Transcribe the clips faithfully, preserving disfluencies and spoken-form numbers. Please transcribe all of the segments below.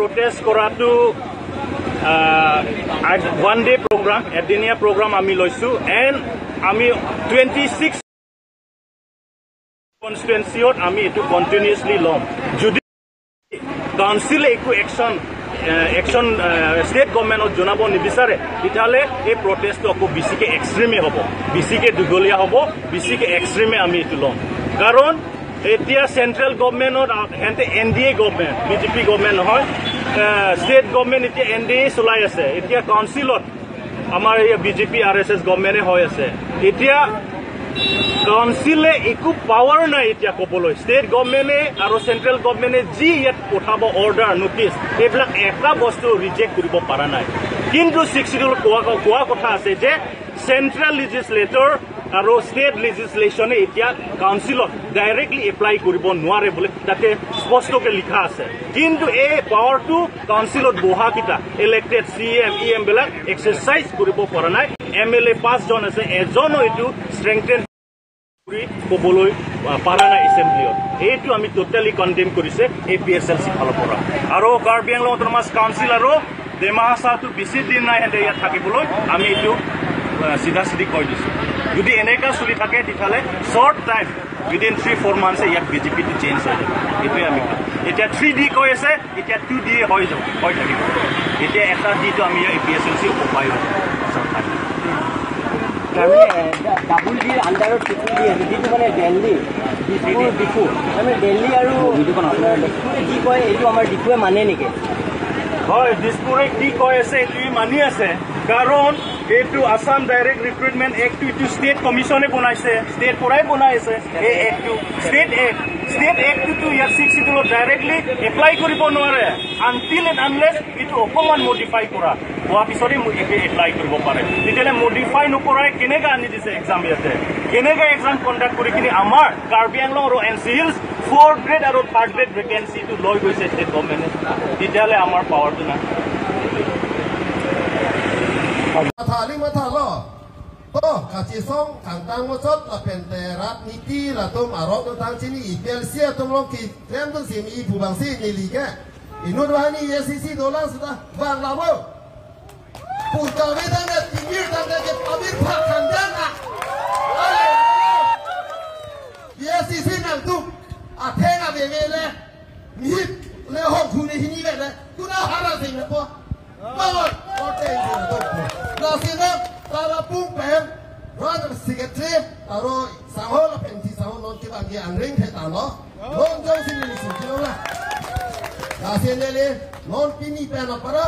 প্ৰটেষ্ট কৰাটো one day programme, এদিনীয়া প্ৰগ্ৰাম আমি লৈছো। এণ্ড আমি টুৱেণ্টি ছিক্স কনষ্টিটুৱেঞ্চিত আমি এইটো কণ্টিনিউৱাছলি ল'ম। যদি কাউন্সিলে একো একশ্যন একশ্যন ষ্টেট গভৰ্ণমেণ্টত জনাব নিবিচাৰে, তেতিয়াহ'লে এই প্ৰটেষ্টটো আকৌ বেছিকে এক্সট্ৰিমে হ'ব, বেছিকে দীঘলীয়া হ'ব, বেছিকে এক্সট্ৰিমে আমি এইটো ল'ম। কাৰণ এতিয়া চেণ্ট্ৰেল গভৰ্ণমেণ্টত আ- সিহঁতে N D A government, B J P government নহয়, ষ্টেট গভৰ্ণমেণ্ট এতিয়া এন ডি এ চলাই আছে। এতিয়া কাউন্সিলত আমাৰ এই B J P R S S গভৰ্ণমেণ্টে হৈ আছে। এতিয়া কাউন্সিলে একো পাৱাৰ নাই এতিয়া ক'বলৈ। ষ্টেট গভৰ্ণমেণ্টে আৰু চেণ্ট্ৰেল গভৰ্ণমেণ্টে যি ইয়াত পঠাব অৰ্ডাৰ, নটিচ, এইবিলাক এটা বস্তু ৰিজেক্ট কৰিব পৰা নাই। কিন্তু ছিক্স শ্বিডিউল কোৱা কোৱা কথা আছে যে চেণ্ট্ৰেল লেজিছলেটৰ আৰু ষ্টেট লেজিছলেশ্যনে এতিয়া কাউন্সিলত ডাইৰেক্টলি এপ্লাই কৰিব নোৱাৰে বুলি তাতে স্পষ্টকৈ লিখা আছে। কিন্তু এই পাৱাৰটো কাউন্সিলত বহাকেইটা elected C M, E M বিলাক এক্সাৰচাইজ কৰিব পৰা নাই। এম এল এ পাঁচজন আছে, এজনো এইটো ষ্ট্ৰেংথেন কৰি ক'বলৈ আহ, পৰা নাই এছেম্বলিত। এইটো আমি ট'টেলি কণ্ডেম কৰিছে এ পি এছ এল চি ফালৰ পৰা। আৰু কাৰ্বি আংলং অট'নমাছ কাউন্সিল আৰু ডিমা হাছাওতো বেছি দিন নাই সিহঁতে ইয়াত থাকিবলৈ। আমি এইটো আহ, চিধা চিধি কৈ দিছো। যদি এনেকা চলি থাকে, তেতিয়াহ'লে short time, within three four মান্থছে ইয়াত বি জে পিটো চেঞ্জ হৈ যাব। এইটোৱে আমি কওঁ। এতিয়া থ্ৰী ডি কৈ আছে, এতিয়া টু ডি হৈ যাব, হৈ থাকিব। এতিয়া এটা ডিটো আমি এ পি এছ এল চি অকুপাই হ'ব। তাৰমানে ডাবল ডিৰ আণ্ডাৰত ট্ৰিপল ডি আছে, যিটো মানে দিল্লী, দিছপুৰ, ডিফু। তাৰমানে দিল্লী আৰু আপোনাৰ দিছপুৰে কি কয়, এইটো আমাৰ ডিফুৱে মানে নেকি? হয়, দিছপুৰে কি কৈ আছে, এইটো মানি আছে। কাৰণ এইটো আছাম ডাইৰেক্ট ৰিক্ৰুটমেণ্ট এক্টটো এইটো ষ্টেট কমিশ্যনে বনাইছে, ষ্টেট পৰাই বনাই আছে এই এক্টটো। ষ্টেট এক্ট, ষ্টেট এক্টটোতো ইয়াত ছিক্স শ্বিডিউলত ডাইৰেক্টলি এপ্লাই কৰিব নোৱাৰে, আনটিল এণ্ড আনলেছ এইটো অকণমান মডিফাই কৰা হোৱাৰ পিছতে এপ্লাই কৰিব পাৰে। তেতিয়াহ'লে মডিফাই নকৰাই কেনেকৈ আনি দিছে এক্সাম ইয়াতে? কেনেকৈ এক্সাম কণ্ডাক্ট কৰি কিনি আমাৰ কাৰ্বি আংলং আৰু N C hills fourth grade আৰু থাৰ্ড গ্ৰেড ভেকেঞ্চিটো লৈ গৈছে ষ্টেট গভৰ্ণমেণ্টে? তেতিয়াহ'লে আমাৰ পাৱাৰটো নাই। Mathali mathalo. To, kachisong kangtang mochot lapente rat niti latum arok tang chini I P L C atum long ki klem tun simi pu bangsi neli ke. Inut wahani A C C dolang sudah bang labo. Purta vedang na timir tang ke pamir phak kandang na. Ale. A C C nangtum atheng avevele. Mihip le hong khuni hini vele. Kuna hara sing le po. Bawat. Kote sing le po. Lasi na Tarapung pen Rajya Secretary aro sangho lapen ti sangho non kibang ke angring the talo. Non jongsi neli sing kilo la. Lasi neli non pini pen apara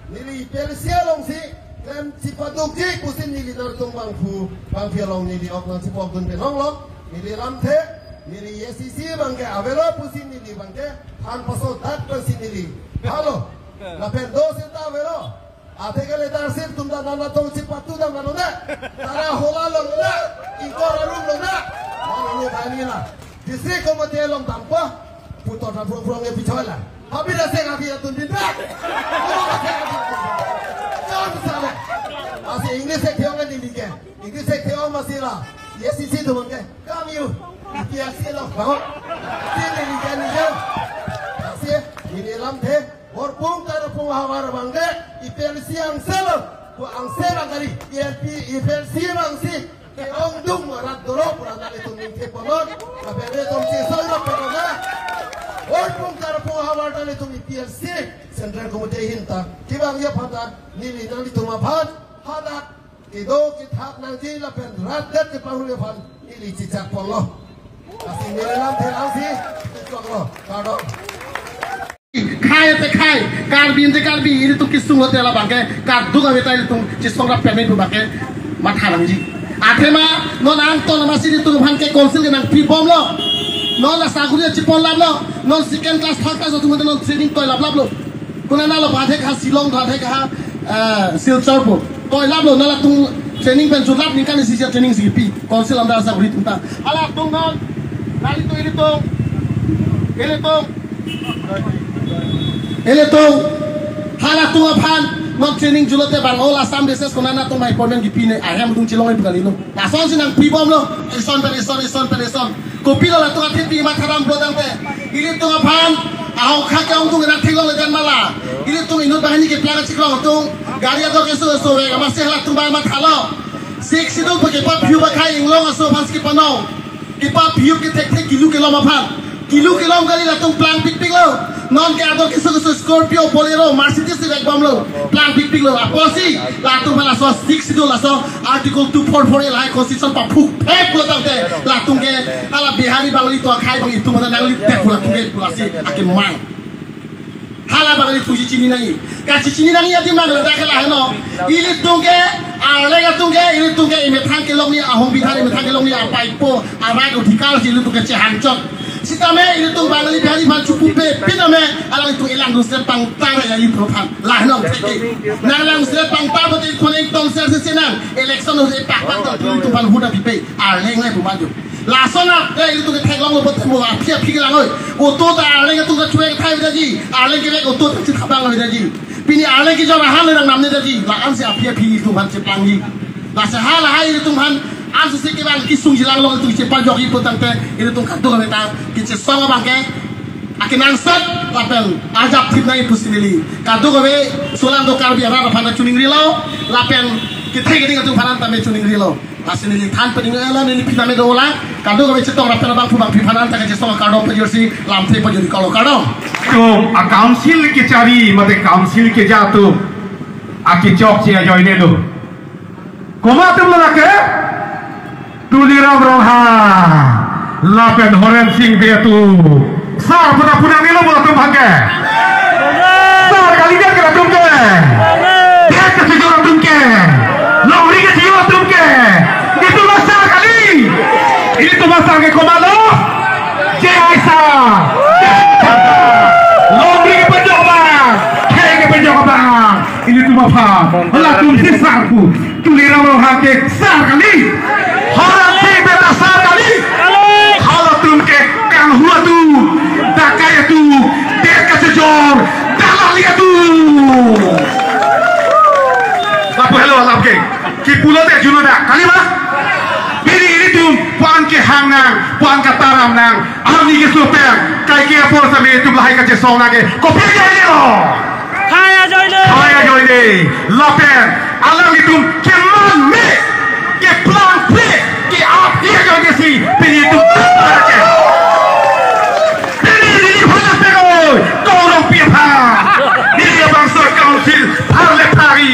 neli pelsia longsi klem chipadukji pusi neli nangtum bangphu bangphi along neli ok nangchipok dun penong lo. Neli lamthe, neli A C C bangke avelo pusi neli bangke than paso dat pensi neli. Halo, lapen do sita avelo. Atheke le dar sip tum dan nana tong chipatu dan nana ne. Tara hola long na, ingkor arum long na. Mano lo kani la. District committee long tampa. Putot na prong prong e pichoi la. Habi da se ngapi atun bin bra. Jom sale. Asi English e khiong ni liken. English e khiong masila. Yes, isi tu bangke. Come you. Iti aksi lo. Bang. Sini liken ni jom. Asi ini lamthe. Horpung Tarapung havar bangke. I P L C angselo. Ku angse bangkari. I L P, I P L C bangsi. Ke-ongdung rat doro pura nelitum ningke ponon. Kape nelitum chisong rat ponon na. Oi pung Tarapung havar nelitum I P L C. Central Committee ahin ta. Kibang ya phanta. Neli nanglitum aphan. Hadak. Kedo kethak nangji lapen rat det kepahul aphan. Neli chichak ponlo. Asi neli lamthe langsi. Chichak lo. Kardom. Khai te khai, Karbi te Karbi, ilitum kesung lote labangke, karduk ave ta ilitum chisong rap permit pu bangke, matha nangji. Athema, non angton amatsi ilitum aphan ke council ke nangpi bomlo. Non la saguri chipon laplo, non second class, third class atum non training koi lap laplo. Konat nalo, bathek ha Shillong, bathek ha, eh, Silchar po. Koi laplo, non latum training pen chulat ningkan isi training si pi. Council amdar saguri atum ta. Halatum non, nelitum ilitum, ilitum. Ilitum, halatum aphan, non training julote bang all Assam basis konat atum appointment kipine, ahem atum chilong ipu kali no. Lasonsi nangpi bomlo, ison pen ison, ison pen ison. Kopilo latum athepi matha dam brodang te. Ilitum aphan, Ahok khak ke-ong atum ke nangtheklongle dan ma la. Ilitum inut banghini keplang kachiklong atum. Gari ador keso keso vek amatsi halatum abang mathalo. Sixth Schedule pu kepaphu akhei inglong aso aphansi kepanong. Kepaphu kethekthe kilu kelom aphan. Kilu kelom gari latum plangpikpiklo. Non ke ador keso keso Scorpio, Bolero, Mercedes si vekbomlo. Plangpikpiklo. Apotsi latum aphan laso Sixth Schedule, laso Article two four four A lahai Constitution paphukphek pulo tangte latum ke hala Bihari Bangali atum akhei abang itum aphan nangli tek pulo latum ke pulo si akemang. Hala abang ilitum chechini nangji. Kachechini nangji adim abang ladak ke laheno. Ilitum ke, Arleng atum ke, ilitum ke emethang kelongji, ahong bidhan emethang kelongji apaipo, arai odhikar si ilitum ke chehangchot. Sitame ilitum Bangali Bihari aphan chupupepin tame, alanglitum elang dusret pangtar ya ilitum aphan. Laheno theke. Nang lang dusret pangtar pute kuning tong ser se senang. Election ho se pakpak ta ilitum aphan vote apipe. Arleng le bumanju. Lason a, eh, ilitum ketheklonglo pote mo aphi aphi kelang oi. Auto ta Arleng atum ta chuek thai daji. Arleng kevek auto ta chithabang lo daji. Pini Arleng kejor ahan le nangnamne daji. La-ansi aphi aphi ilitum aphan cheplangji. Lasi halahai ilitum aphan ansose kevang kesungji langlo, ilitum chepajokji pu tangte ilitum kadokave ta kechesong abang ke akenangsot lapen ajapthip nangji pusi neli kadokave solangdo Karbi arat aphan choningrilo lapen kethe keding atum aphan tame choningrilo. Lasi neli than pini ela neli piname dolang. Kadokave chetong rap pen abangphu abangphi aphan ta kachesong kardom pajirsi lamthe pajir kalo kardom. Atum a-council kechari mate council keja atum akechokche ajoine do. Komat atum lo lake? Tuliram Ronghang lapen Horensing Bey atum. Sar pu ta punang nilo mo latum abang ke. Sar kalidet ke latum ke. Ilitum kachejor atum ke. Longri kachejor atum ke. Ilitum asar kali. Ilitum asar ke komatlo. J I sar. Longri kepajok abang. Khei kepajok abang. Ilitum aphan. Latumsi sar pu. Tuliram Ronghang ke sar kali. Horensing Bey ta sar kali. Kali. Halatum ke kanghu atum, dakai atum, det kachejor, dalali atum. Lapu helo alam ke. Kipulote juno da. Kali ma? Pini ilitum pu-an kehang nang, pu-an kataram nang. Arni keso pen, kaike apor same itum lahai kachesong nangke. Kopi ajoine lo. Khei ajoine. Khei ajoine. Lapen alanglitum keman me, keplangphe, ke-ap ajoine si pini itum ke. Pini neliphan nangpek oi, Kong Rongpi aphan. Neli labangso council pharle phari.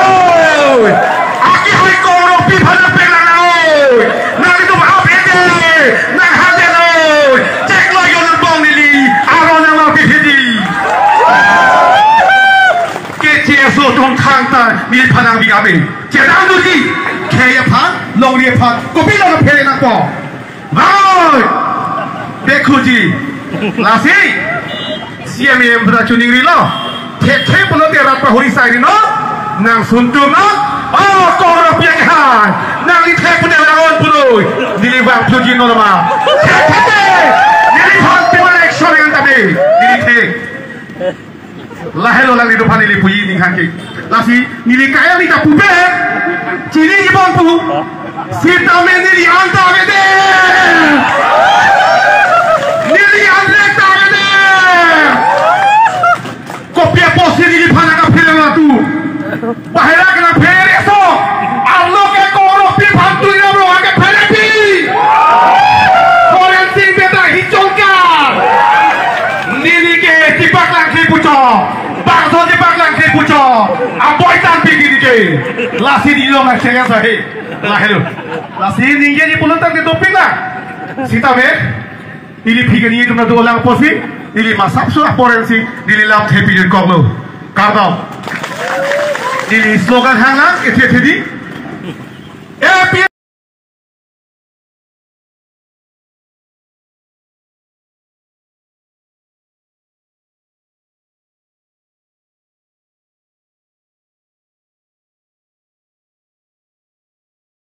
Oi. Akehai Kong Rongpi aphan nangpek lang oi. Nanglitum ap-e de, nanghan de oi. Cheklo yonbong neli, aron nanglo pihidi. Keche aso atum thangta neliphan nangbi ap-e. Chedang doji, khei aphan, longri aphan, kopilo nangphere nangpo. Bang oi. Dekhuji. Lasi. C M M pura choningrilo. Thekthe pulote rat pahori sairi no. Nangsun tum no. Oh, Kong Rongpi akehai. Nangli thek pune lang-on puroi. Neli vang thuji no nama. Thekthe. Neliphan tima election yang tadi. Neli thek. Lahelo alanglitum aphan neli puji ning hangke. Lasi neli kaya neli ta pupe. Chiniji bom pu. Sitame neli an ta avedet. Neli an lek ta avedet. Kopi apotsi neliphan nangkaphere latum. Bahira ke nangphere so. Arlo ke Kong Rongpi aphan Tuliram Ronghang kepherepi. Horensing Bey ta hichongkar. Neli ke chepaklang ke pucho. Bangso chepaklang ke pucho. Aboi tan piki neli ke. Lasi neli long nang challenge ahe. Lahelo. Lasi ningje ji pulo tangte dopik lang. Sitame. Ili phikani itu na dolang apotsi, ili masap su aporensi, ili lam thepi jun koklo. Kardom. Ili slogan hanglang, eti eti di. A P